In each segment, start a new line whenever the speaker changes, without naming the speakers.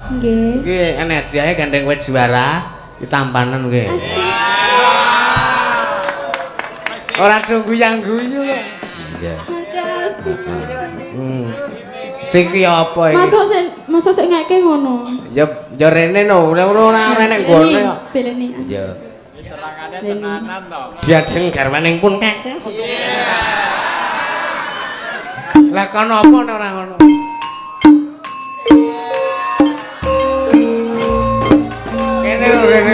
Nggih.
Iki energi ae gandeng kowe juara, ditampanen kowe.
Asik.
Ora do guyang-guyu kok. Iya.
Makasih.
Ciki apa iki?
Masuk sing ngeke ngono.
Ya ya rene no, ora ora nek nggone kok.
Beleni.
Iya.
Terangane tenanan to.
Diajeng garwaning pun kek. Lah kono apa nek ora ngono? Kene lho rene.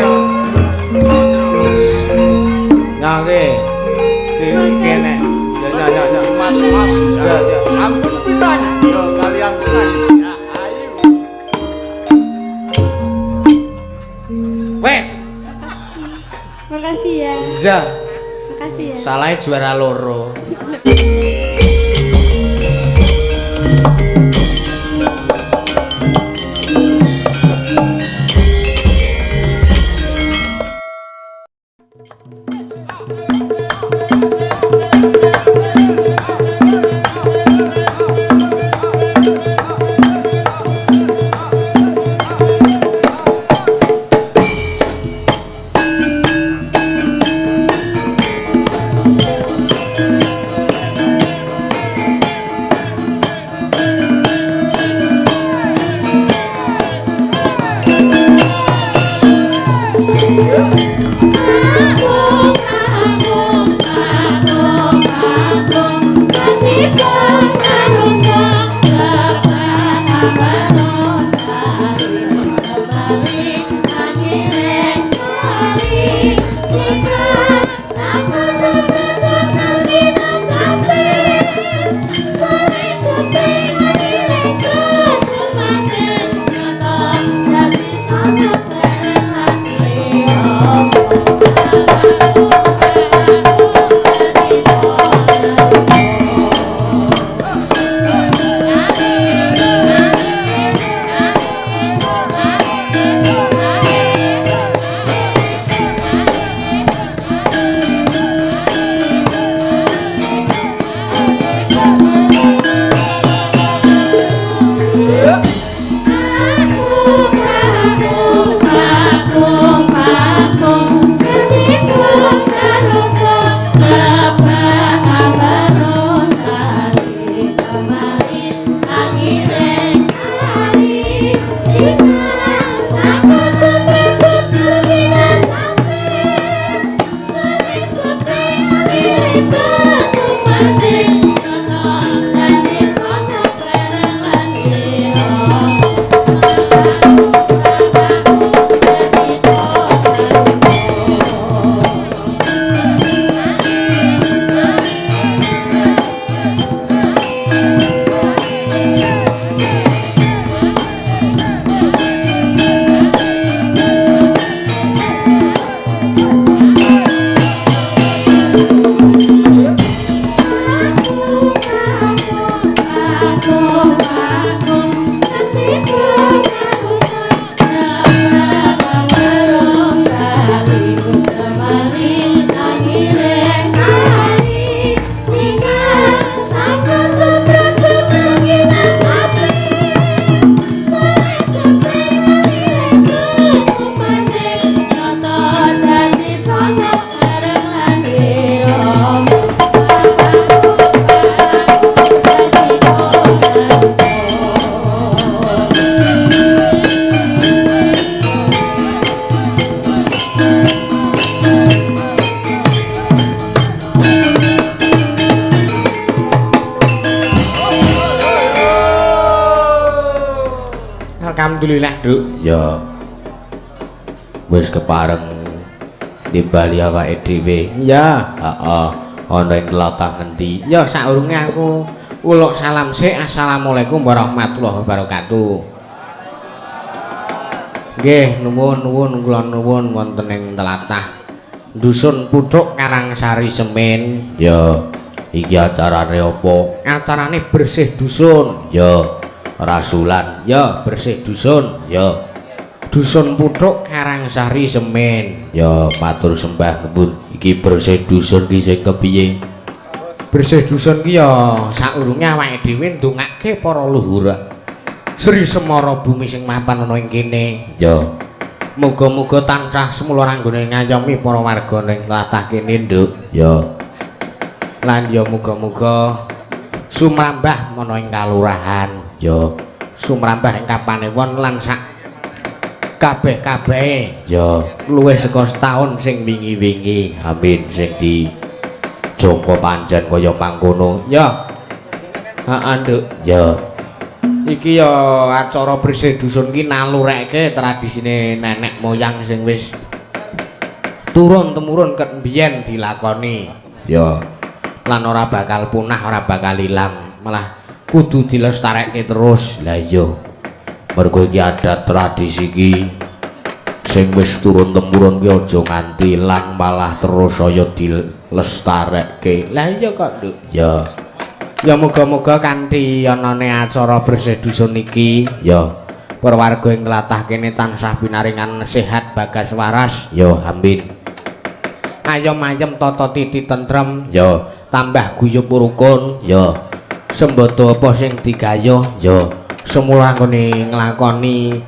Ya iki. Iki kene. Ya ya ya ya.
Mas mas.
Ya ya.
Sampun pinang yo kalian sang. Ya ayu.
Wes.
Makasih ya.
Iya.
Makasih ya.
Salahe juara loro. Alhamdulillah, Nduk. Ya. Wis kepareng nimbali awake dhewe. Ya, heeh. Ana ing tlatah ngendi? Ya saurunge aku uluk salam sik. Assalamualaikum warahmatullahi wabarakatuh. Nggih, nuwun-nuwun kula nuwun wonten ing tlatah Dusun Puthuk Karangsari Semen. Ya, iki acarane apa? Acarane bersih dusun. Ya. Rasulan, ya bersih dusun, ya Dusun Puthuk Karangsari Semen. Ya matur sembah nuwun. Iki bersih dusun ki sing kepiye? Bersih dusun ki ya saurunge awake dhewe ndongake para luhur. Sri Semara Bumi sing mapan ana ing kene. Ya. Muga-muga tansah semula anggone ngayomi para warga ning tlatah kene, Nduk. Ya. Lan ya muga-muga sumrambah ana ing kalurahan. Ya. Sumrambah ing kapanewon lan sak kabeh-kabehe. Ya, luwih saka setaun sing wingi-wingi. Amin sing di jangka pancen kaya mangkono. Ya. Heeh, Nduk. Ya. Iki ya acara bersih dusun ki nalureke tradisine nenek moyang sing wis turun temurun ket mbiyen dilakoni. Ya. Lan ora bakal punah, ora bakal ilang, malah kudu dilestareke terus. Lah iya. Mergo iki adat tradisi iki sing wis turun temurun ki aja nganti ilang, malah terus saya dilestareke. Lah iya kok, Nduk. Ya. Ya muga-muga kanthi anane acara bersih dusun iki ya para warga ing tlatah kene tansah pinaringan sehat bagas waras. Ya amin. Ayom ayem tata titi tentrem. Ya tambah guyub rukun. Ya sembodo apa sing digayuh ya semula anggone nglakoni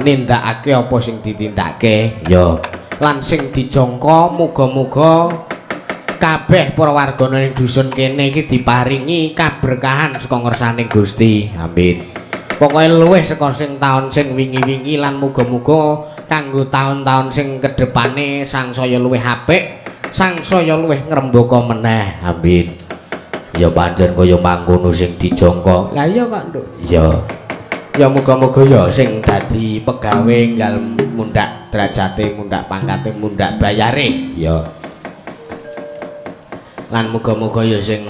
nindakake apa sing ditindakake. Ya lan sing dijangka muga-muga kabeh para warga ning dusun kene iki diparingi kaberkahan saka ngersane Gusti. Amin. Pokoke luwih saka sing taun sing wingi-wingi lan muga-muga kanggo taun-taun sing kedepane sangsaya luwih apik, sangsaya luwih ngrembaka meneh. Amin. Ya pancen kaya mangkono sing dijangka. Lah iya kok, Nduk. Ya. Ya muga-muga ya sing dadi pegawe enggal mundhak derajate, mundhak pangkate, mundhak bayare. Ya. Lan muga-muga ya sing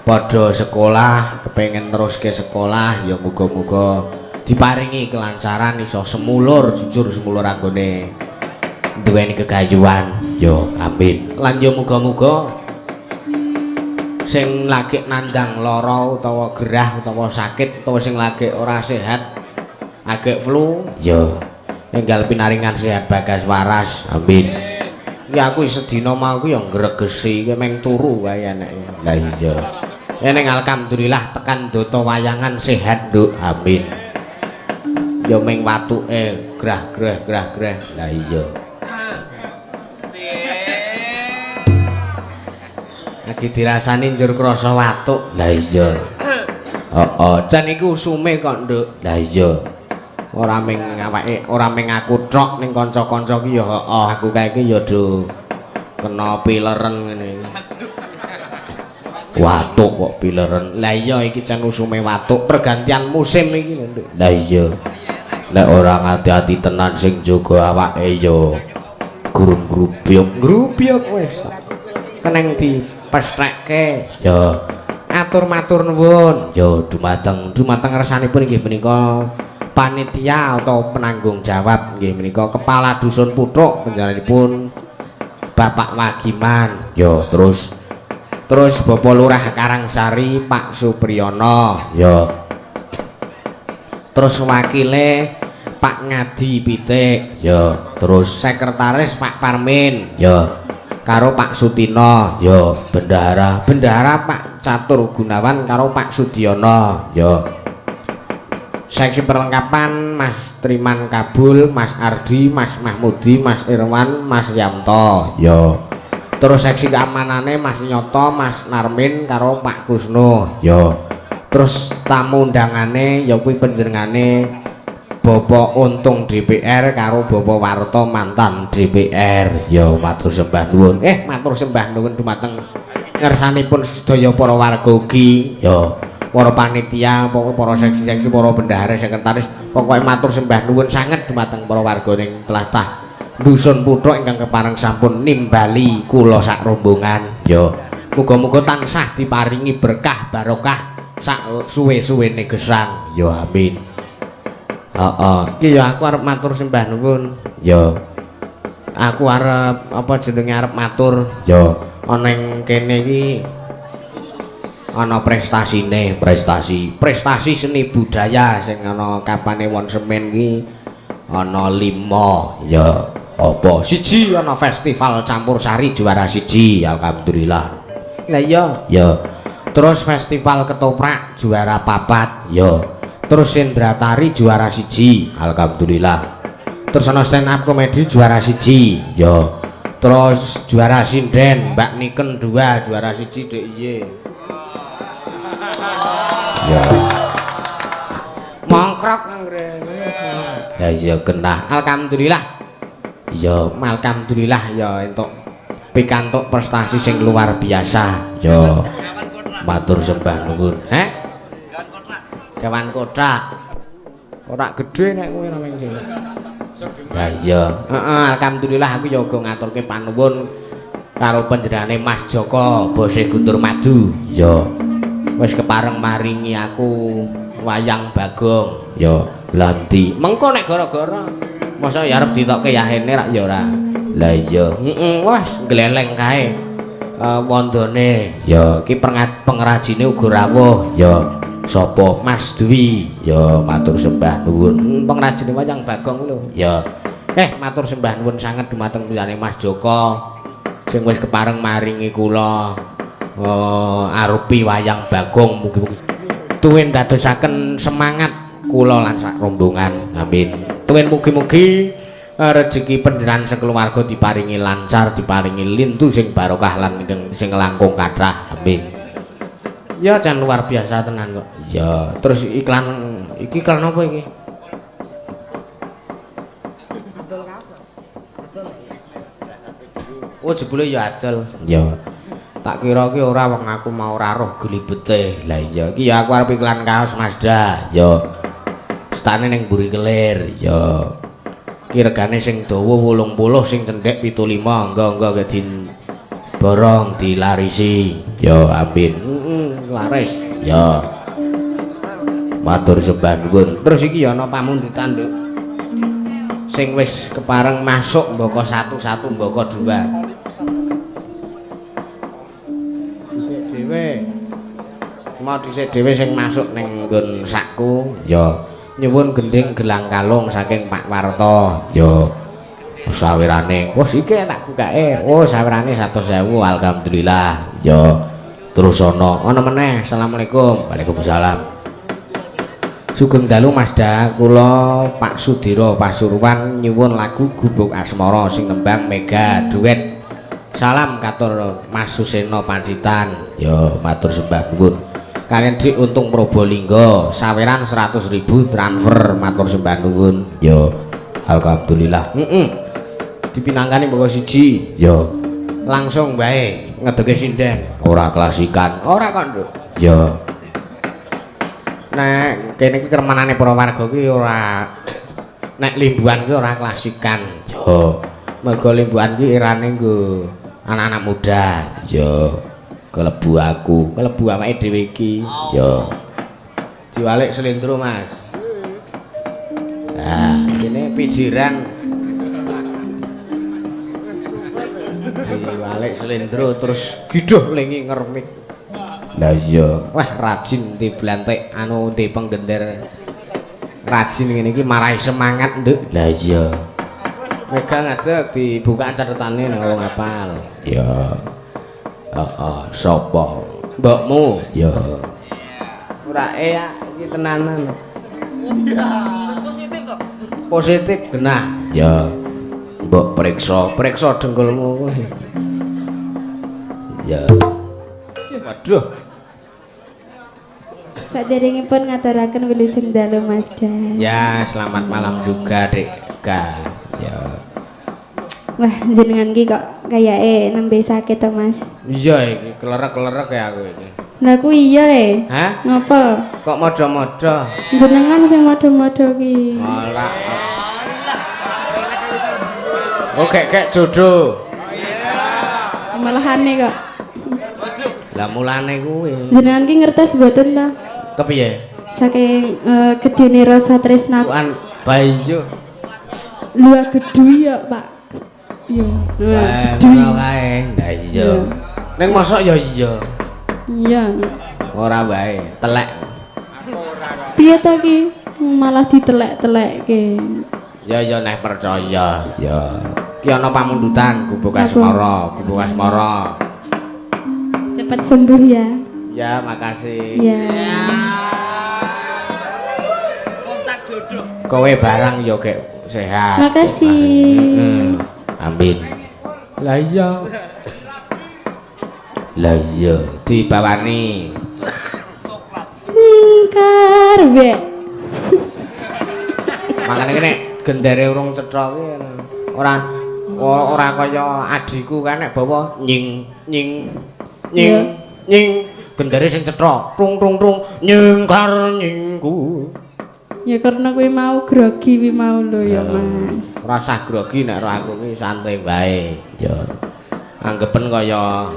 padha sekolah, kepengin teruske sekolah, ya muga-muga diparingi kelancaran iso semulur, jujur semulur anggone duweni kegayuhan. Ya amin. Lan ya muga-muga sing lagi nandang lara utawa gerah utawa sakit utawa sing lagi ora sehat, agek flu, ya enggal pinaringan sehat bagas waras. Amin. Ya aku sedina mau ku ya ngregesi ki meng turu wae eneke. Lah iya. Ning alhamdulillah tekan data wayangan sehat, Nduk. Amin. Ya meng watuke grah-greh grah-greh. Lah iya. Lagi dirasani njur krasa watuk. Lah iya. Heeh, jan iku usume kok, Nduk. Lah iya. Ora ming awake, ora ming aku tok ning kanca-kanca ki ya heeh, aku kae iki ya do kena pileren ngene iki. Watuk kok pileren. Lah iya iki jan usume watuk pergantian musim iki lho, Nduk. Lah iya. Nek ora ngati-ati tenan sing jaga awake ya gurung grubyuk. Grubyuk wis. Seneng dipesthekke. Ya atur matur nuwun. Ya dumateng dumateng ngersanipun inggih menika panitia atau penanggung jawab nggih menika kepala dusun Puthuk panjenenganipun Bapak Wagiman. Ya terus Bapak Lurah Karangsari Pak Supriyono. Ya terus wakile Pak Ngadi Pitik. Ya terus sekretaris Pak Parmin. Ya karo Pak Sutino. Ya bendahara bendahara Pak Catur Gunawan karo Pak Sudiono. Ya seksi perlengkapan Mas Triman Kabul, Mas Ardi, Mas Mahmudi, Mas Irwan, Mas Yamto. Ya. Terus seksi keamanane Mas Nyoto, Mas Narmin karo Pak Kusno. Ya. Terus tamu undangane ya kuwi panjenengane Bapak Untung DPR karo Bapak Warto mantan DPR. Ya matur sembah nuwun. Matur sembah nuwun dumateng ngersanipun sedaya para warga ugi. Ya. Para panitia, pokoke para seksi-seksi, para bendahara, sekretaris, pokoke matur sembah nuwun sanget dumateng para warga ning tlatah Dusun Puthuk ingkang kepareng sampun nimbali kula sak rombongan. Ya, muga-muga tansah diparingi berkah barokah sak suwe-suwene gesang. Ya amin. Heeh, iki ya aku arep matur sembah nuwun. Ya. Aku arep apa jenenge arep matur. Ya, ana ing kene iki ana prestasine, prestasi seni budaya sing ana kapanewon Semen ki ana 5. Ya apa? Siji ana festival campur sari juara 1, alhamdulillah. Lah iya. Ya. Terus festival ketoprak juara 4. Ya. Terus Sendratari juara 1, alhamdulillah. Terus ana stand up komedi juara 1, ya. Terus juara sinden Mbak Niken 2 juara 1 DIY. Ya. Mongkrok ngrene. Ya iya genah. Alhamdulillah. Ya, alhamdulillah ya entuk pikantuk prestasi sing luar biasa. Ya. Matur sembah nuwun. Heh? Gawan kotak. Kotak gedhe nek kowe ora mung cilik. Lah iya, heeh, alhamdulillah aku ya uga ngaturke panuwun karo panjenengane Mas Joko, bose Guntur Madu. Ya. Wis kepareng maringi aku wayang Bagong. Ya, lha ndi? Mengko nek gara-gara mosok ya arep ditokke yahene rak ya ora. Lah iya, heeh, wis gleleng kae. Wandane. Ya, iki pengrajine uga rawuh. Ya. Sapa? Mas Dwi. Ya, matur sembah nuwun. Pengrajine wayang Bagong lho. Ya. Matur sembah nuwun sanget dumateng panjenengane Mas Joko sing wis kepareng maringi kula arupi wayang Bagong, mugi-mugi tuwin dadosaken semangat kula lan sak rombongan. Amin. Tuwin mugi-mugi rejeki panjenengan sekeluarga diparingi lancar, diparingi lintu sing barokah lan ingkang sing langkung kathah. Amin. Ya jan luar biasa tenan kok. Ya, terus iklan iki iklan apa iki? Oh, jebule ya adol. Ya. Tak kira ki ora, wong aku mau ora roh glibete. Lah iya, iki ya aku arep iklan kaos Mazda. Ya. Stane ning mburi kelir. Ya. Iki regane sing dawa 80, sing cendhek 75. Engko-engko kedin borong dilarisi. Ya, amin. Laris. Ya. Matur sembah nuwun. Terus iki ya ana pamundutan, Nduk. Sing wis kepareng masuk mbaka 1 1 mbaka 2. Dhisik dhewe. Mau dhisik dhewe sing masuk ning nggon sakku. Ya. Nyuwun gending gelang kalung saking Pak Warto. Ya. Sawirane. Wes iki tak bukake. Oh, sawirane 100.000, alhamdulillah. Ya. Terus ana meneh. Assalamualaikum. Waalaikumsalam. Sugeng dalu Mas Da, kula Pak Sudiro Pasuruan nyuwun lagu Gubuk Asmara sing nembang Mega duet. Salam katur Mas Suseno Pacitan. Ya, matur sembah nuwun. Kalian Dik Untung Probolinggo, saweran 100.000 transfer, matur sembah nuwun. Ya, alhamdulillah. Heeh. Dipinangkani mboko siji. Ya. Langsung wae ngedeke sinden. Ora klasikan. Ora kok, Nduk. Ya. Nek kene iki kremenane para warga ki ora, nek limbuhan ki ora klasikan. Ya. Mergo limbuhan ki erane nggo anak-anak muda. Ya. Kelebu aku, kelebu awake dhewe iki. Ya. Diwalik slendro, Mas. Nah, kene pijiran. Diwalik slendro terus giduh lengi ngermik. Lah iya, wah rajin diblantik anu di penggender. Rajin ngene iki marai semangat, Nduk. Lah iya. Mega ngadeg dibuka catetane nang wong apal. Ya. Heeh, sapa? Mbokmu? Ya. Ora ya iki tenanan.
Positif kok.
Positif genah. Ya. Mbok periksa, periksa dengkulmu kowe. Ya. Waduh.
Saderengipun ngaturaken wilujeng dalu Mas Da.
Ya, selamat malam juga, Dik. Ga. Ya.
Wah, jenengan ki kok kayake nembe sakit to, Mas.
Iya iki kelerek-kelerek ya aku iki.
Lah ku iya e.
Hah?
Ngopo?
Kok modho-modho?
Jenengan sing modho-modho ki.
Ora. Oh, gek-gek jodoh.
Malahane kok.
Lah mulane kuwi.
Jenengan ki ngertos mboten ta?
Kepiye?
Saking gedene rasa tresna.
Tuan Bayu.
Luwih gedhe ya, Pak. Iya.
Wah, ngono kae. Lah iya. Ning mosok ya iya.
Iya.
Ora wae, telek.
Piye to ki? Malah ditelek-telekke.
Ya ya nek percaya. Ya. Ki ana pamundutan Gubuk Asmara, Gubuk Asmara.
Cepat sembuh ya.
Ya, makasih.
Ya.
Kowe barang ya gek sehat.
Makasih.
Heeh. Amin. Lah iya. Lah iya, dibawani.
Nyingkar be.
Makane ki nek gendere urung cetha kuwi ora ora kaya adhiku kan nek bawa nying nying nying nying gendere sing cetha tung tung tung nyingkar nyingku.
Ya karena kuwi mau grogi kuwi mau lho ya Mas.
Ora usah grogi nek ora aku ki santai wae. Ya. Anggepen kaya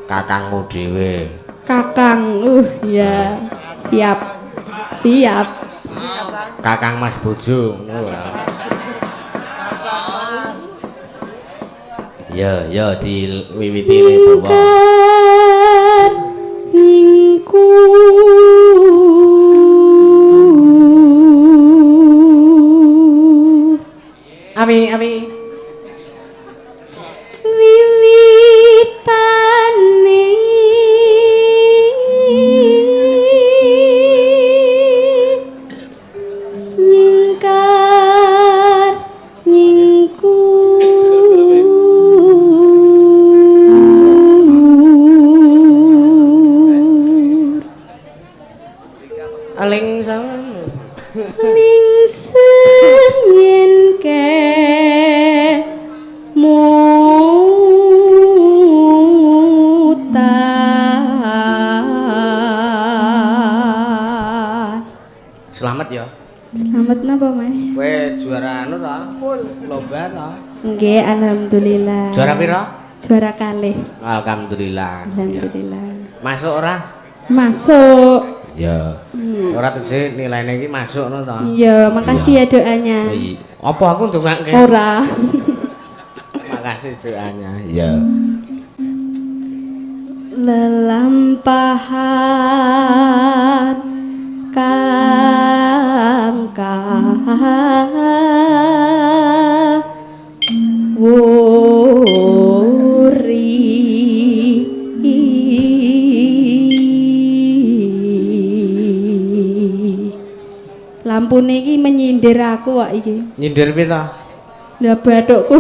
kakangmu dhewe.
Kakang, ya. Siap. Siap.
Kakang Mas Bojo ngono lho. Ya, ya diwiwiti le bawa.
Nyingkar nyingku.
Ami, ami.
Wiwitane nyingkar nyingku.
Lingsem.
Lingsem yen kemutan.
Selamat ya.
Selamat napa Mas?
Kowe juara anu ta? Lomba ta?
Nggih, alhamdulillah.
Juara pira?
Juara kalih.
Alhamdulillah.
Alhamdulillah.
Ya. Masuk ora?
Masuk.
Ya. Ora tegese nilaine iki masuk ngono ta?
Iya, makasih ya doanya.
Iya. Apa aku ndongake?
Ora.
Makasih doanya. Iya.
Lelampahan kang kawuri. Lampune iki menyindir aku kok iki.
Nyindir piye ta?
Lah bathukku.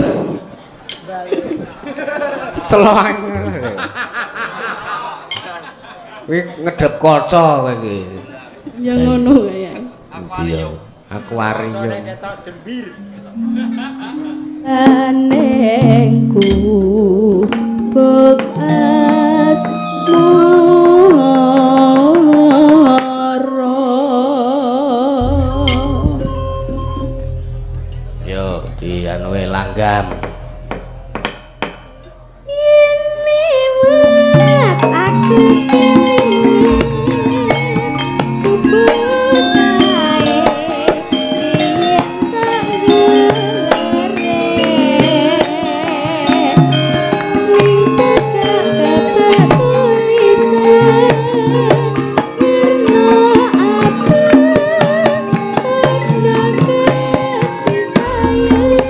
Celokan. Kuwi ngedep kaca kowe iki.
Ya ngono kaya.
Iya. Akuarium.
Ketok jembir.
Anengku bok asmara.
Yo dianuwe langgam.
Yen liwat aku kelingan kubutae yen tak gelere ning cekak kebatulisan werna abang tanda kasih sayang.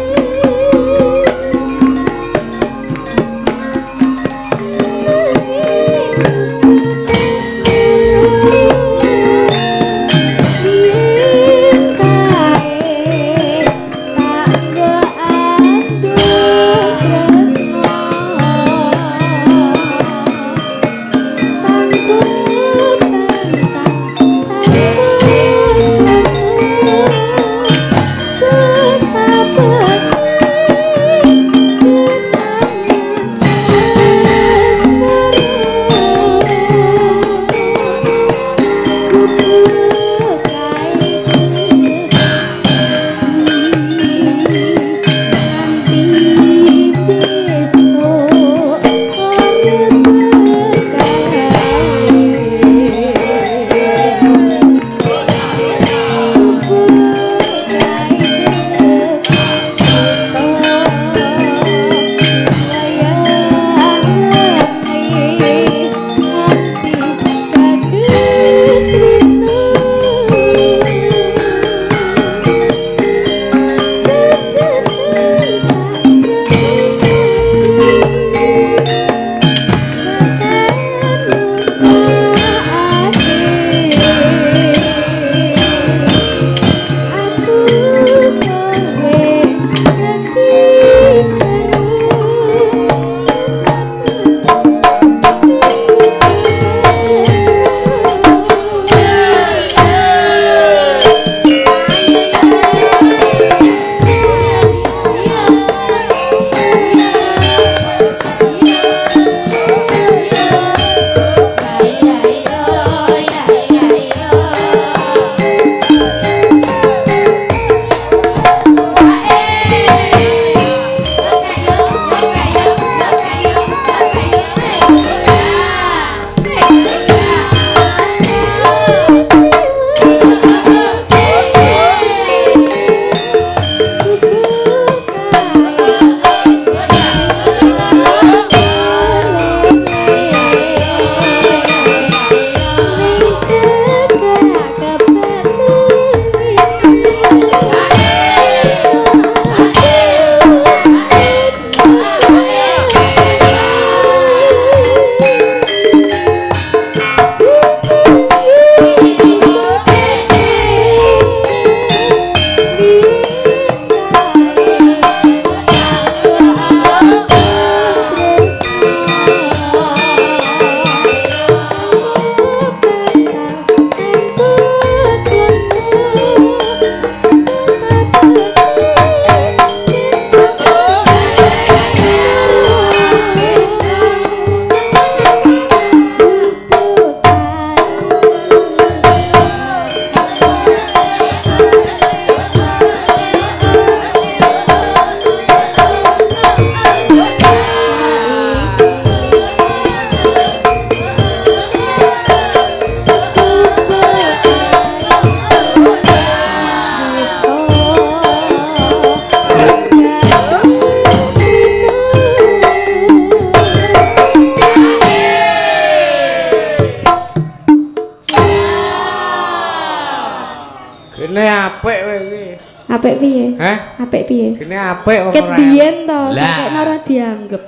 Apik piye?
Hah?
Apik piye?
Kene apik wong
Ket
ora.
biyen to,
Lah.
sampe ora dianggep.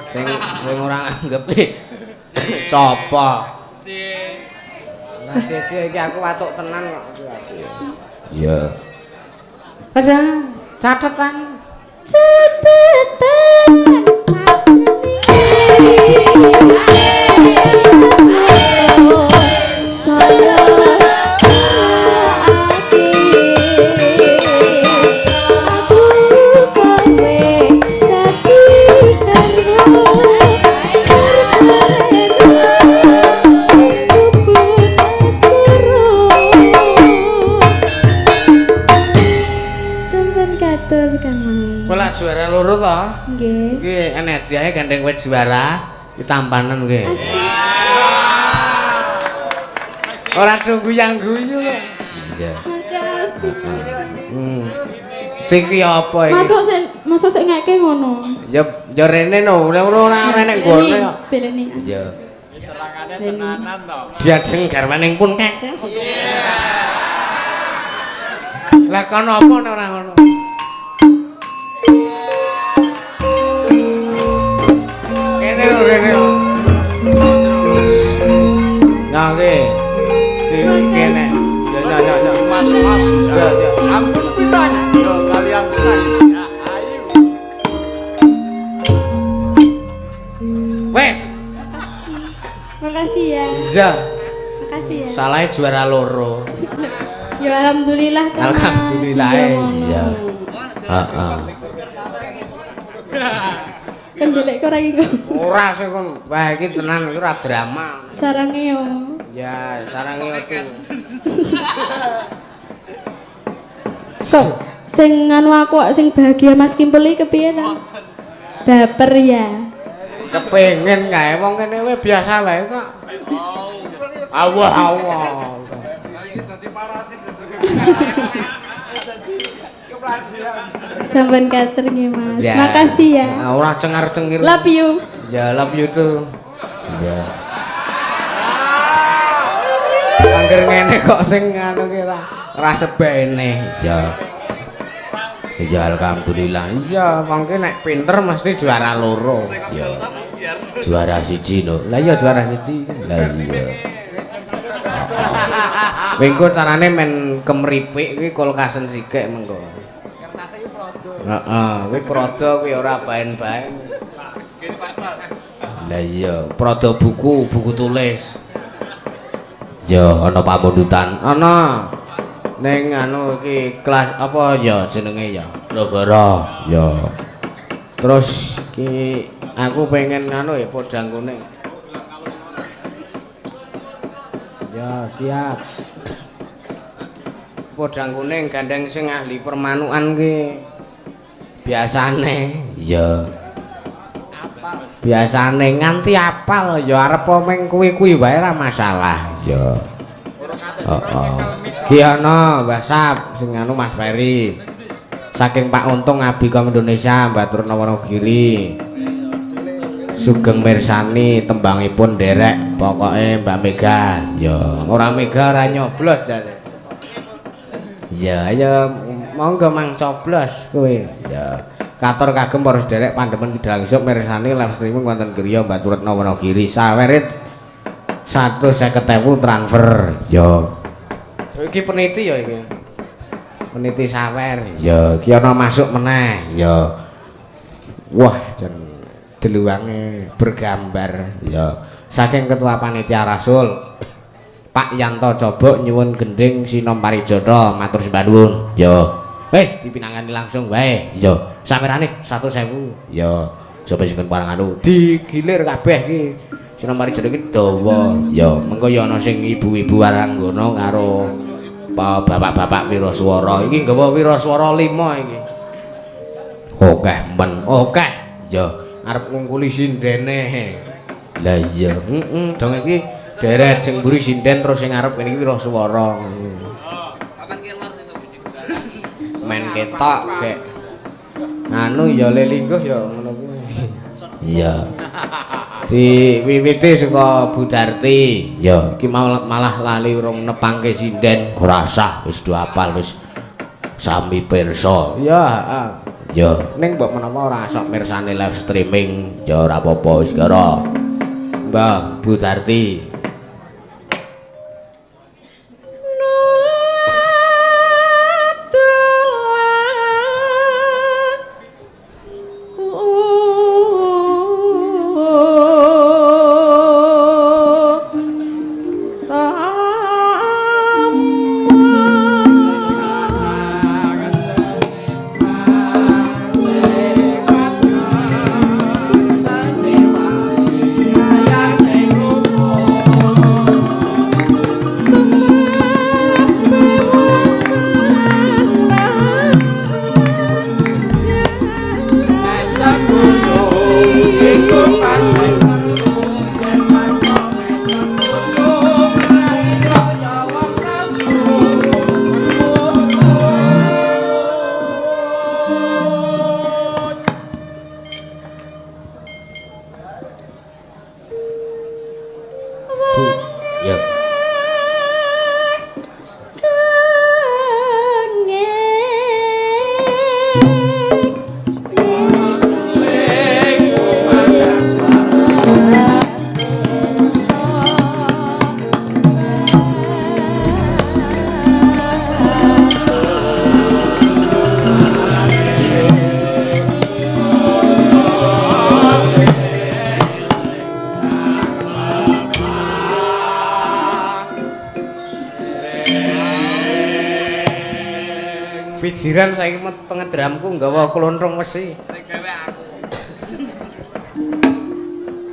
Sing sing ora nganggep sapa? Lah jeje iki aku watuk tenan kok. Iya. Aja catetan.
Catetan saya aku kowe dadi garwa sampun katur Kang Mas.
Kowe lak juara loro to?
Nggih.
Iki energine gandeng kowe juara, ditampanen kowe.
Asik.
Ora do guyang-guyu kok. Iya.
Makasih.
Ciki apa iki?
Masuk sing ngeke ngono.
Ya ya rene no, ora ora nek nggone kok.
Beleni.
Iya.
Terangane tenanan to.
Diajeng garwaning pun kakek. Lah kono apa nek ora ngono? Kene lho rene. Nah iki. Iki kene. Ya ya ya ya.
Mas mas.
Ya ya.
Sampun pinang yo kalian sang. Ya ayu.
Wes.
Makasih ya.
Iya.
Makasih ya.
Salahe juara loro.
Ya alhamdulillah ta, Mas.
Alhamdulillah.
Iya, ngono.
Iya. Heeh.
Kan delek kok ora iki kok.
Ora sing kon. Wah iki tenan iki ora drama.
Sarange yo.
Ya, sarange itu.
Kok sing nganu aku kok sing bahagia Mas Kimpul iki kepiye ta? Baper ya.
Kepengen kae wong kene wae biasa wae kok. Allah Allah.
Sampun katur nggih Mas.
Ya.
Makasih ya.
Nah, ora cengar-cengir.
Love you.
Ya, love you too. Ya. Angger ngene kok sing anu ki ora ora sebene. Ya. Ya alhamdulillah. Iya, wong ki nek pinter mesti juara loro. Ya. Juara siji no. Lah iya juara siji. Lah iya. Wengko carane men kemripik kuwi kulkasen sikik mengko.
Kertase iki prodo.
Heeh, kuwi prodo kuwi ora baen-baen. Lah iya, prodo buku, buku tulis. Ya ana pamundutan. Ana. Ning anu iki kelas apa ya jenenge ya? Negara. Ya. Terus iki aku pengen anu ya podang kuning. Ya, siap. Podang kuning gandeng sing ahli permanukan ki. Biasane. Iya. Biasane nganti apal ya arep meng kuwi-kuwi wae ora masalah. Ya. Heeh. Ki ana WhatsApp sing anu Mas Ferry. Saking Pak Untung Abikom Indonesia Baturna Wonogiri. Sugeng mirsani tembangipun nderek pokoke Mbak Mega. Ya, ora Mega ora nyoblos jare. Ya, ayo monggo mang coblos kowe. Ya. Katur kagem para sederek pandemen kidang isuk mirsani live streaming wonten griya Baturetna Wonogiri. Sawerit 150.000 transfer. Ya. Iki peniti ya iki. Peniti sawer. Ya, iki ana masuk meneh. Ya. Wah, jan deluwange bergambar. Ya. Saking Ketua Panitia Rasul Pak Yanto Cobok nyuwun gending Sinom Parijata matur sembah nuwun. Ya. Wis dipinangani langsung wae. Ya. Sawerane 100.000. Ya. Coba sing parang anu digilir kabeh iki. Sinom Parijata iki dawa. Ya, mengko ya ana sing ibu-ibu waranggana karo bapak-bapak wiraswara. Iki nggawa wiraswara 5 iki. Okeh men, okeh. Ya, arep ngungkuli sindene. Lah iya, heeh, dong iki deret sing mburi sinden terus sing arep kene iki wiraswara. Men ketok gek. Anu ya le lingguh ya ngono kuwi. Iya. Diwiwiti saka Bu Darti. Ya, iki malah lali urung nepangke sinden. Ora sah wis do apal wis. Sami pirsa. Ya, heeh. Ya, ning mbok menawa ora sok mirsani live streaming, ya ora apa-apa wis karo. Mbah Bu Darti. Bu, ya. Pijiran saiki pengedramku nggawa klonthong wesi.
Sing gawe aku.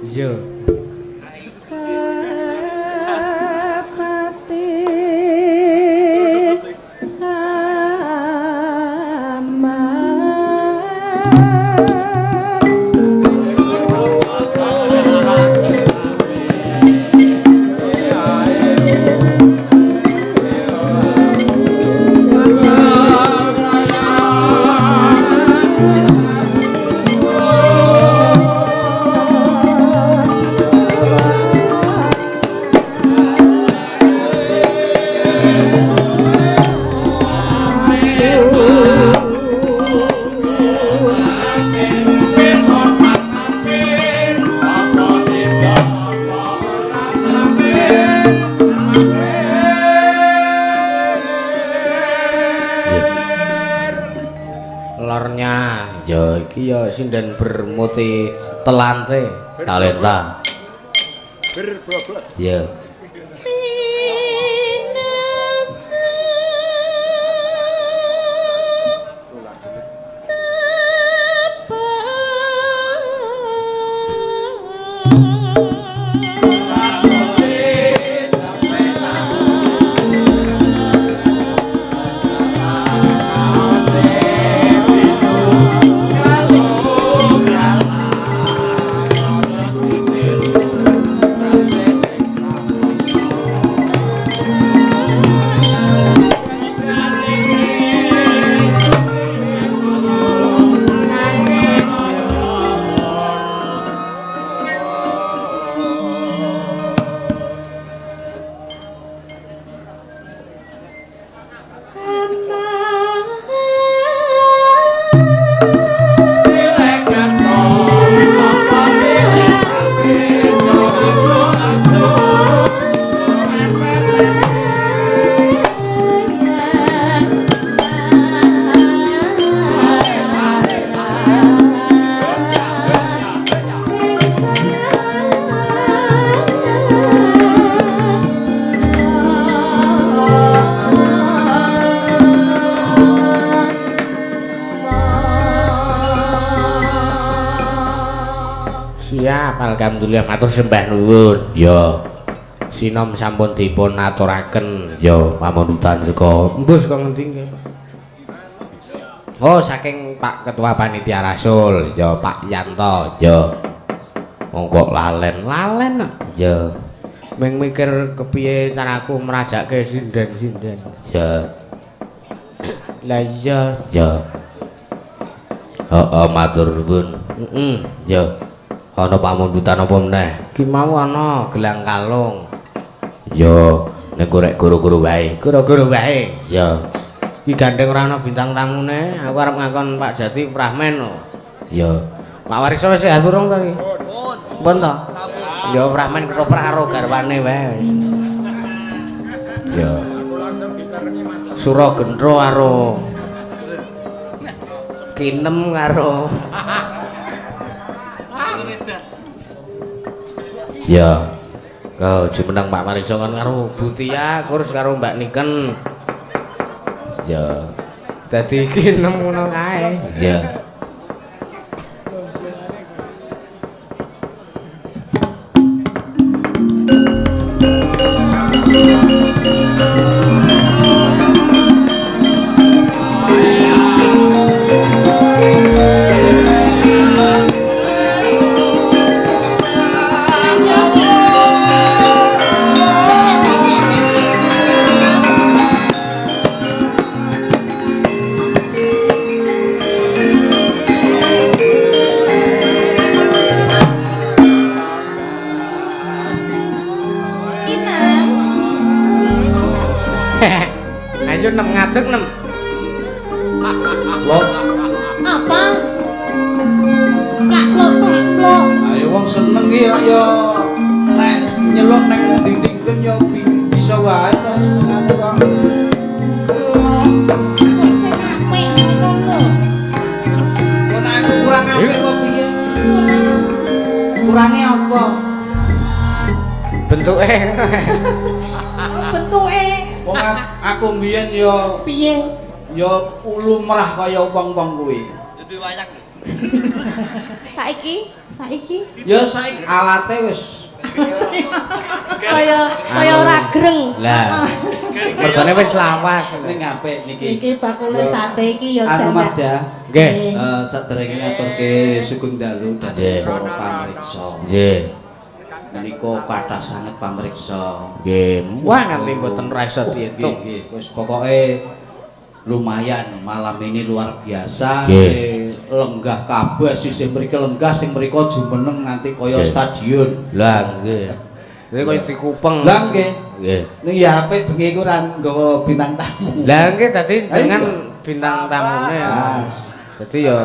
Iya. Lornya ya iki ya sinden bermuti telante talenta.
Berbobot.
Ya. Siap, alhamdulillah matur sembah nuwun. Ya. Sinom sampun dipun aturaken ya pamundutan saka mbuh saka ngendi nggih, Pak? Oh, saking Pak Ketua Panitia Rasul, ya Pak Yanto, ya. Wong kok lalen-lalen kok. Ya. Ming mikir kepiye caraku mrajake sinden-sinden. Ya. Lah iya, ya. Heeh, matur nuwun. Heeh, ya. Ana pamundutan apa meneh? Ki mau ana gelang kalung. Ya, nek korek guru-guru wae. Guru-guru wae. Ya. Iki gandeng ora ana bintang tamune, aku arep ngakon Pak Jati Prahmen lho. Ya. Pak Wariso wis sehat urung to iki?
Pun.
Pun to? Ya Prahmen ketoprak karo garwane wae wis. Ya. Sura Gendro karo Kinem karo Ya. Kau jumeneng Pak Wariso kon karo Bu Tia, kurus karo Mbak Niken. Ya. Dadi kinem ngono kae. Iya.
Kinem.
Ayo nem ngadeg nem.
Lho,
Apa? Plak pluk plak pluk.
ayo wong seneng iki rak ya nek nyeluk neng ngendi-ndingken ya bisa wae to senengane kok.
Kok sing apik ngono lho.
Kok nek aku kurang apik kok piye?
Kurang.
Kurange apa?
Bentuke.
Oh, bentuke
Wong aku mbiyen ya
piye?
ya lumrah kaya wong-wong kuwi.
Jadi wayang.
Saiki, saiki
Ya saiki alate wis
saya saya ora greng.
Lah. Mergane wis lawas.
ning apik niki.
Iki bakule sate iki ya
Anu Mas
jamak.
Da,
Nggih.
Saderenge ngaturke sugeng dalu
Nggih.
dhateng para pamirsa.
Nggih.
Menika kathah sanget pamirsa.
Nggih. Wah nganti mboten ra iso diitung.
Nggih, nggih. Wis pokoke lumayan malam ini luar biasa.
Nggih.
Nggih, lenggah kabeh sisih mriki lenggah sing mriko jumeneng nganti kaya
Nggih.
stadion.
Lah nggih. Iki koyo dikupeng.
Lah nggih.
Nggih.
Ning ya apik bengi iku ora nggawa bintang tamu.
Lah nggih dadi jenengan
Ayo.
bintang tamune.
Mas.
Dadi ya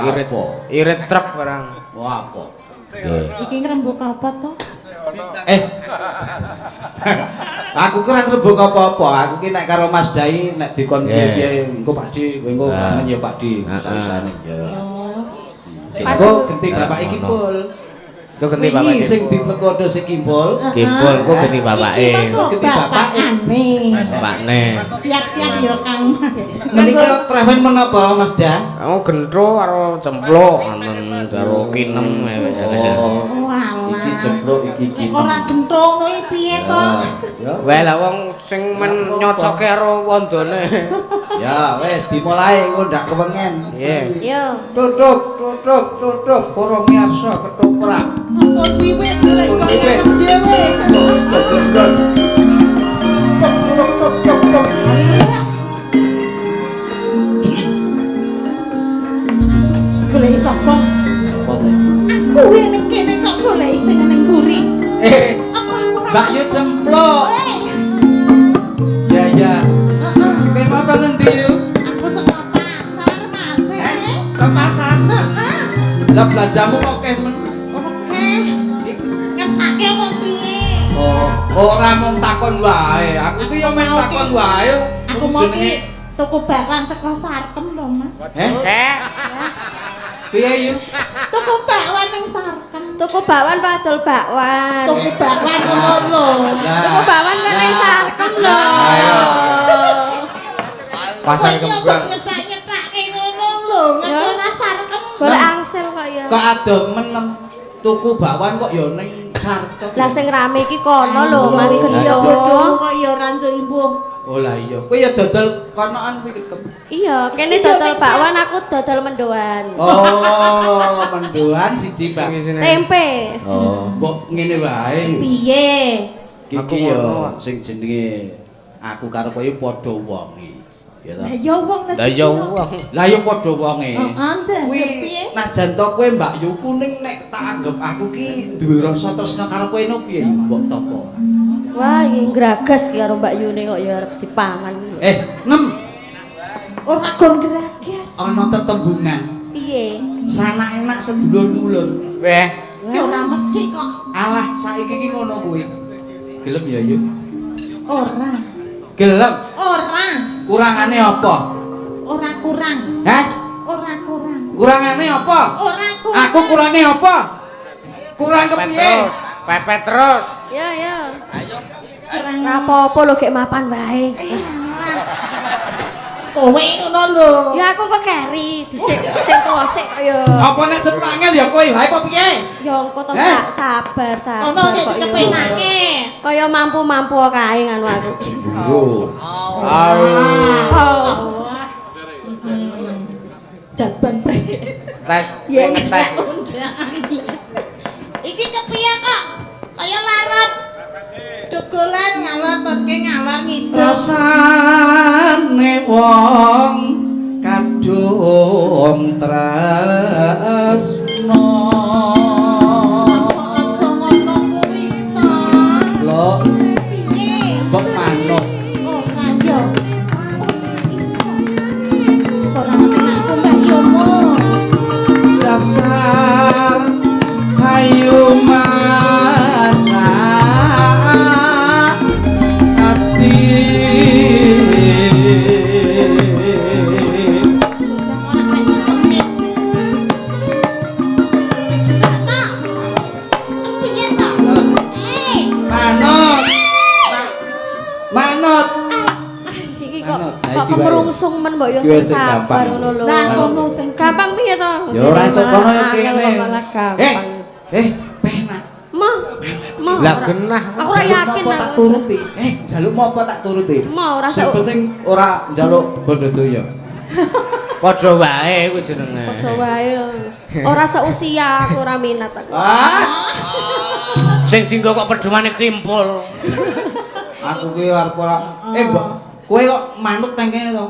irit
Apa?
irit truk barang.
Wah apa?
Nggih.
Iki ngrembug apa to?
Eh. Aku kurang rembug apa-apa. Aku ki nek karo Mas Dai nek dikon
Nggih.
piye-piye engko Pak Di, engko
Ah.
kangen ya Pak Di,
Ah,
sawisane ya.
Oh.
Engko genti
Ah,
bapak iki
ngono.
Pul.
Lho genti bapak
Wingi sing diplekodo si Kimpul.
Kimpul kok genti bapake.
Iki mah kok
Genti bapake.
bapakane.
Bapakne.
Siap-siap ya Kang Mas.
Menika preven menapa Mas Da?
Aku gentro karo cempluk ngoten karo kinem wis.
Oh,
Walah.
iki jeblok iki
Nek
kinem.
ora gentro ngono iki piye to?
Ya.
Wah lah wong sing men nyocoke karo wondone.
Ya wis dimulai engko ndak kewengen.
Nggih.
Yo.
Tutuk, tutuk, tutuk para miyarsa ketoprak.
Sampun wiwit golek
Sampun wiwit.
konangan dhewe.
Tuk, tuk, tuk. Tuk, tuk, tuk, tuk, tuk.
Golek sapa?
Sapa te?
Aku ning kene kok golek sing ning mburi.
Eh,
Apa aku ora
Mbak Yu cempluk.
Eh,
Ya ya.
heeh.
Kowe mau kok ngendi yu?
Aku saka pasar, Mas.
Eh, ke pasar.
Heeh.
Lah belanjamu kok akeh men.
Oke. Ngersake apa piye?
Oh, ora mung takon wae. Aku ki yo mung takon wae.
Aku mau ki tuku bakwan saka Sarkem lho, Mas.
Eh,
Eh,
piye yu?
Tuku bakwan ning Sarkem.
Tuku bakwan apa adol bakwan?
Tuku bakwan ngono lho.
Tuku bakwan kan ning Sarkem lho.
pasar
Kowe iki aja
kembang.
nyetak-nyetake ngono lho, ngerti
Ya.
ora Sarkem.
Golek angsel kok ya.
Kok ado men tuku bakwan kok yo ning Sarkem.
Lah sing rame iki kono lho Mas
Iya
Gento.
bodoh kok ya ora njuk imbuh.
Oh lah iya. Kowe ya dodol konoan kuwi ketemu.
Iya, kene
Iya,
dodol
ning
bakwan aku dodol mendoan.
Oh, mendoan siji, Pak.
Tempe.
Oh, mbok ngene wae.
Piye?
Aku
Iki yo
ngono.
sing jenenge aku karo kowe padha wonge. Ya
Lah
ta?
ya wong
Lah ya wong.
Lah yo padha wonge.
Heeh, jan
Kuwi
piye?
najan to kowe Mbak Yuku ning nek tak anggap aku ki duwe rasa tresna karo kowe no piye mbok topo.
Wah, iki ngragas ki karo Mbak Yune kok ya arep dipangan.
Eh, nem.
Ora gon geragas.
Ana tetembungan.
Piye?
Sanak enak sedulur mulur.
Weh,
Ya ora mesti kok.
Alah saiki iki ngono kuwi. Gelem ya, Yu?
Ora.
Gelem.
Ora.
Kurangane apa?
Ora kurang.
Hah?
Ora kurang.
Kurangane apa?
Ora kurang.
Aku kurange apa? Kurang kepiye?
terus, pepet terus.
Ya ya.
Kurang.
Ora apa-apa lho gek mapan wae.
Kowe ngono lho.
Ya aku kok keri dhisik sing tuwa sik kok ya.
Apa nek cepet angel ya kowe wae apa piye?
Ya engko to
Eh?
sabar sabar.
Ono nek
kok ya.
dikepenake.
Kaya mampu-mampu kae nganu aku.
Cemburu.
Oh.
Wah. Jaban
Tes,
Ya,
ngetes.
Iki kepiye kok? Kaya larat. Dogolan ngalor totke ngalor ngidul.
Rasane wong kadung tresno.
Aja ngono kuwi to.
Lho,
Piye?
mbok manut.
Ora yo. Ora iso. Ora aku Mbak Yomo.
Dasar ayu mata ati.
Bocah ora kaya pengit. Tok. Kepiye to? Eh,
Manut. Manut.
Iki kok
Manut. Nah,
kok
iki wae.
kemrungsung men mbok yo
Iki wae
sing
sing
sabar
gampang.
ngono lho.
Lah ngono sing
Gampang piye to?
Ya ora itu kono ya
Angel
kene.
kok malah
Eh,
gampang.
penak.
Mah, mah.
Lah
ora.
genah.
Aku ora
Jaluk
yakin
apa tak
aku.
turuti. Jaluk apa tak turuti.
Mau ora
Sing
sok.
penting ora njaluk bondo doya.
Padha wae kuwi jenenge.
Padha wae. Ora seusia aku ora minat aku.
Ah,
Sing dinggo kok pedomane kimpul.
aku kuwi arep ora. Mbok, kowe kok manut nang kene to?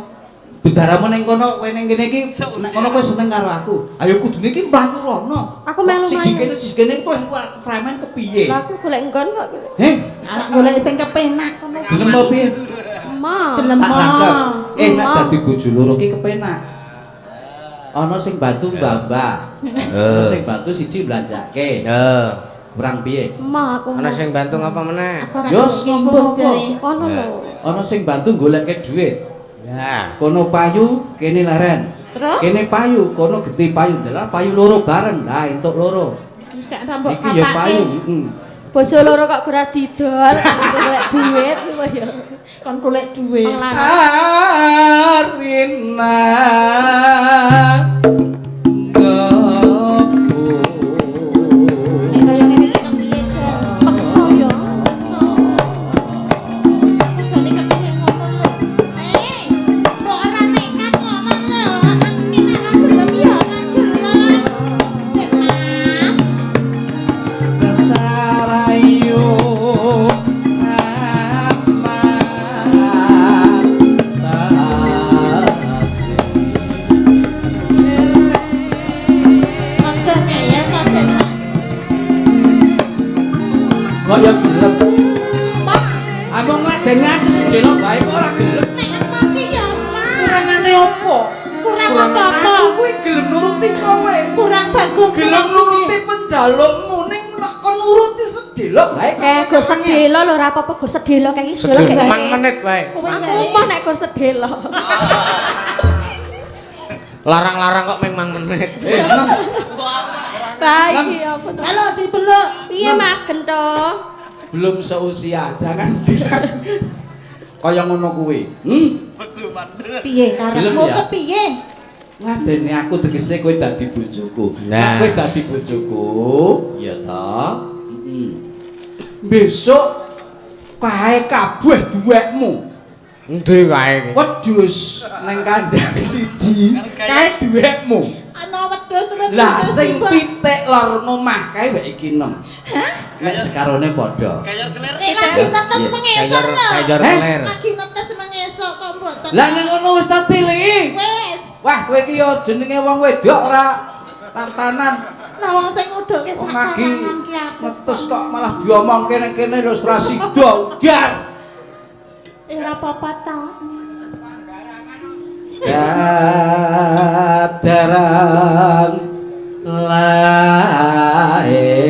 Bendaramu ning kono, kowe ning kene iki nek kono kowe seneng karo aku. Ayo kudune iki mlaku rono.
Aku melu
Siji
mlayu.
kene siji kene kowe fremen kepiye?
Lah aku golek nggon kok.
Heh,
golek sing kepenak kono.
gelem apa piye?
Mah.
Gelem.
Tak tangkep. Nek
Emang.
dadi bojo loro ki kepenak. Ana sing bantu mbah-mbah. Ana sing bantu siji blanjake.
Heeh.
Kurang piye?
Mah aku.
Ana sing bantu ngapa meneh?
Aku ora
Yo,
ngombo
ngopo-ngopo.
jare.
Kono lho.
Ana sing bantu goleke dhuwit.
Ya.
Kono payu, kene leren.
Terus?
Kene payu, kono geti payu. Dalah payu loro bareng. Lah entuk loro.
Gak rambut
Iki ya payu, heeh.
Bojo loro kok ora didol, aku golek duit kok ya.
Kon golek duit.
Wong lanang.
Arina gebu.
Nek kaya ngene iki kepiye, Jan?
Peksa ya.
Aku jane kepiye ngono lho. Eh, mbok ora nekat ngono lho. Aku ki nek ora gelem ya ora gelem. Nek Mas,
Dasarayu aman tasi.
aja ngeyel kok Den Mas.
Kok ya gelem?
Pak,
Among ngladeni aku sedelok wae kok ora gelem.
nek emang ki ya Mas.
Kurangane opo?
Kurang apa-apa.
Aku kuwi gelem nuruti kowe.
Kurang bagus,
Gelem
kurang sugih.
nuruti penjalukmu ning nek kon nuruti sedelok wae kok
Eh, gur sedelo lho ora apa-apa gur sedelo kayak iki sedelo
Sedih
kayak
mang menit wae.
Kowe
Aku
wae.
moh nek gur sedelo.
Larang-larang kok meng mang menit.
Nem.
Baik apa to?
Halo dibeluk.
Piye Mas Gento?
Belum seusia, jangan bilang kaya ngono kuwi.
Piye
Gelem
karepmu
ya?
kepiye?
Ngladeni aku tegese kowe dadi bojoku.
Nah.
Nek kowe dadi bojoku, ya toh. Heeh. Besok kae kabeh duwekmu.
Endi kae?
Wedhus nang kandang siji, kae duwekmu.
Ana wedhus wedhus.
Lah sing pitik lor ngomah kae wek iki nem. Nek sekarone padha.
Nek lagi netes
Iya.
mengesuk
Kayor
lho.
kayor
Eh?
keler.
Lagi netes mengesuk kok mbok tet.
Lah nang ngono wis tak tiliki.
Wis.
Wah, kowe iki ya jenenge wong wedok ora tartanan.
Lah wong sing ngudhuke
Wong lagi
sakarangan ki aku.
netes kok malah diomongke nang kene lho ora sida udar.
Eh ora apa-apa ta.
Kadaran lae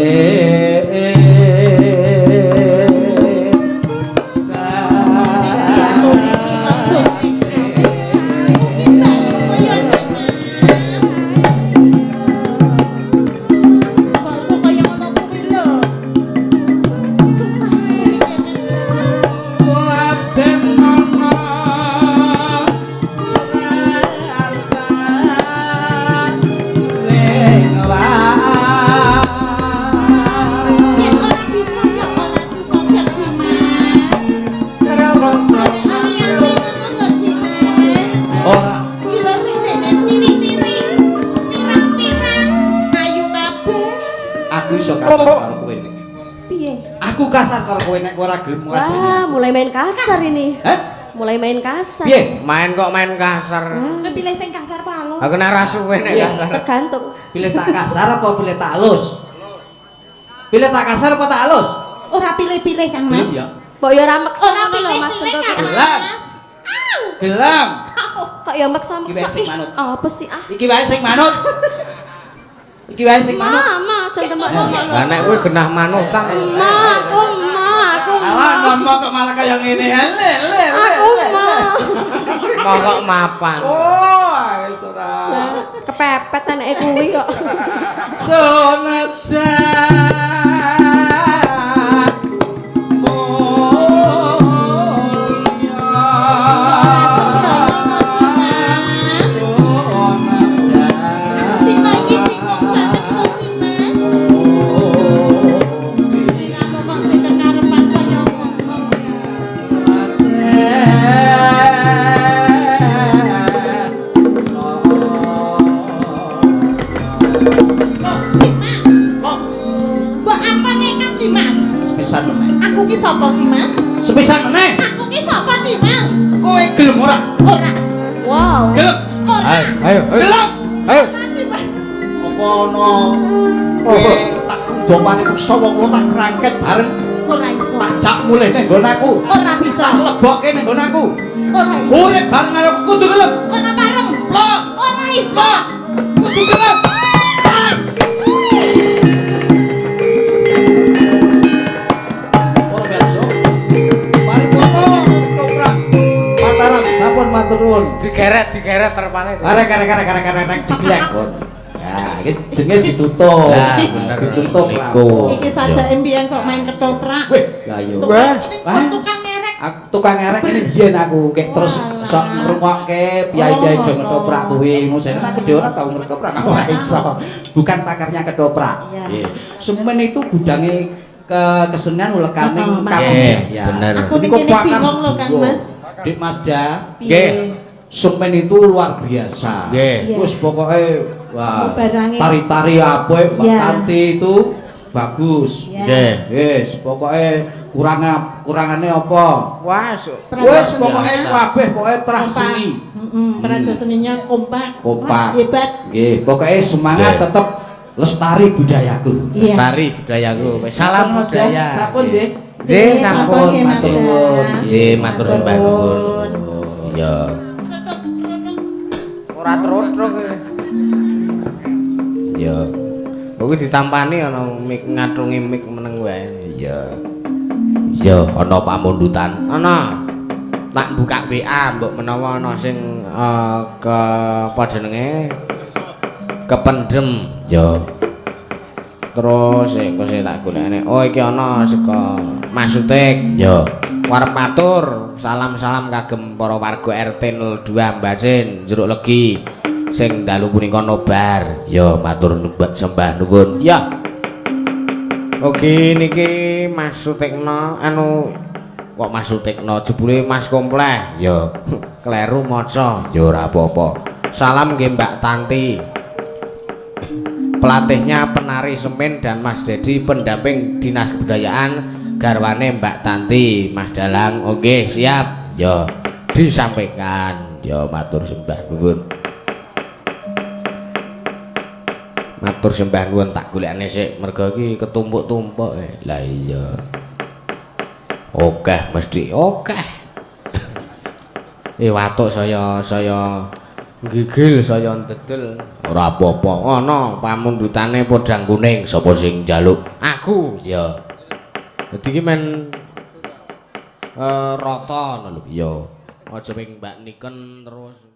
Wah, mulai main kasar ini.
Hah?
Mulai main kasar.
Piye?
Main kok main kasar.
Pilih sing kasar apa halus?
Aku nek ra suwe nek kasar.
Tergantung.
Pilih tak kasar apa pilih tak halus? Pilih tak kasar apa tak halus?
Ora pilih-pilih Kang Mas.
Mbok yo ora meksa
Ora pilih-pilih Kang Mas.
Gelam.
Kok yo meksa-meksa. Apa sih ah?
Iki wae sing manut. Iki wae sing manut.
Mama, aja tembak-tembak.
Lah nek kowe genah manutan.
Ma, aku ma, aku ma.
Alah, non kok malah kaya ngene. Le le le.
Aku ma.
Kok mapan.
Oh, wis ora.
Kepepet anake kuwi kok.
Senajan
Aku ki sapa ki Mas?
Sepisan meneh.
Aku ki sapa ki Mas?
Kowe gelem ora?
Ora.
Wow.
Gelem.
Ora.
Ayo, ayo.
Gelem.
Ayo.
Apa ana kowe tak kudopane peksa wong loro tak rangket bareng.
Ora iso.
Tak jak mulih ning nggon aku.
Ora bisa.
Tak lebokke ning nggon aku.
Ora iso.
Urip bareng karo aku kudu gelem.
Ora bareng.
Lho.
Ora iso.
Kudu gelem. Matur nuwun.
Digeret terpane.
Arek diglek. Ya, iki jenenge ditutup.
Lah, bener.
Ditutup.
Niku.
Iki sajake mbiyen sok main ketoprak.
Weh, lah yo.
Tukang ngerek.
Aku tukang ngerek ini biyen aku kek terus sok ngrungokke piyai-piyai do ketoprak kuwi. Ngono jane aku dhewe ora tau ngetoprak, aku ora iso. Bukan pakarnya ketoprak. Nggih. Semen itu gudange kesenian ulekaning kabeh.
Bener.
Aku niki bingung lho Kang Mas.
Dik Masda,
nggih.
Semen itu luar biasa.
Nggih.
Wis pokoke wah, tari-tari apik Mbak Tanti itu bagus.
Nggih.
Wis pokoke kurangane apa?
Wah,
wis pokoke kabeh pokoke terah seni.
Heeh, praja seninya kompak.
Kompak.
Hebat.
Nggih, pokoke semangat tetep lestari budayaku.
Lestari budayaku. Salam budaya.
Sampun nggih.
Nggih, sampun matur nuwun. Nggih, matur sembah nuwun. Iya. Ora truk-truk. Iya. Kuwi ditampani ana mik ngathungi mik meneng wae. Iya. Iya, ana pamundutan. Ana. Tak buka WA mbok menawa ana sing ke apa jenenge? Kependem. Ya. Terus engko sik tak golekne. Oh iki ana saka Mas Sutik. Ya. Warep matur, salam-salam kagem para warga RT 02 Mbacin, Jeruk Legi sing dalu punika nobar. Ya matur sembah nuwun. Ya. Oke niki Mas Sutikno anu kok Mas Sutikno jebule Mas Kompleh. Ya kleru maca. Ya ora apa-apa. Salam nggih Mbak Tanti. Pelatihnya penari semen dan Mas Dedi pendamping Dinas Kebudayaan garwane Mbak Tanti Mas Dalang. Oke siap ya disampaikan ya matur sembah nuwun. Matur sembah nuwun tak golekane sik mergo iki ketumpuk-tumpuk. Lah iya akeh mesti akeh. Watuk saya Gigil saya ndedel. Ora apa-apa. Ana pamundhutane podang kuning sapa sing njaluk? Aku. Ya. Dadi iki men rata ngono lho. Ya. Aja ping Mbak Niken terus.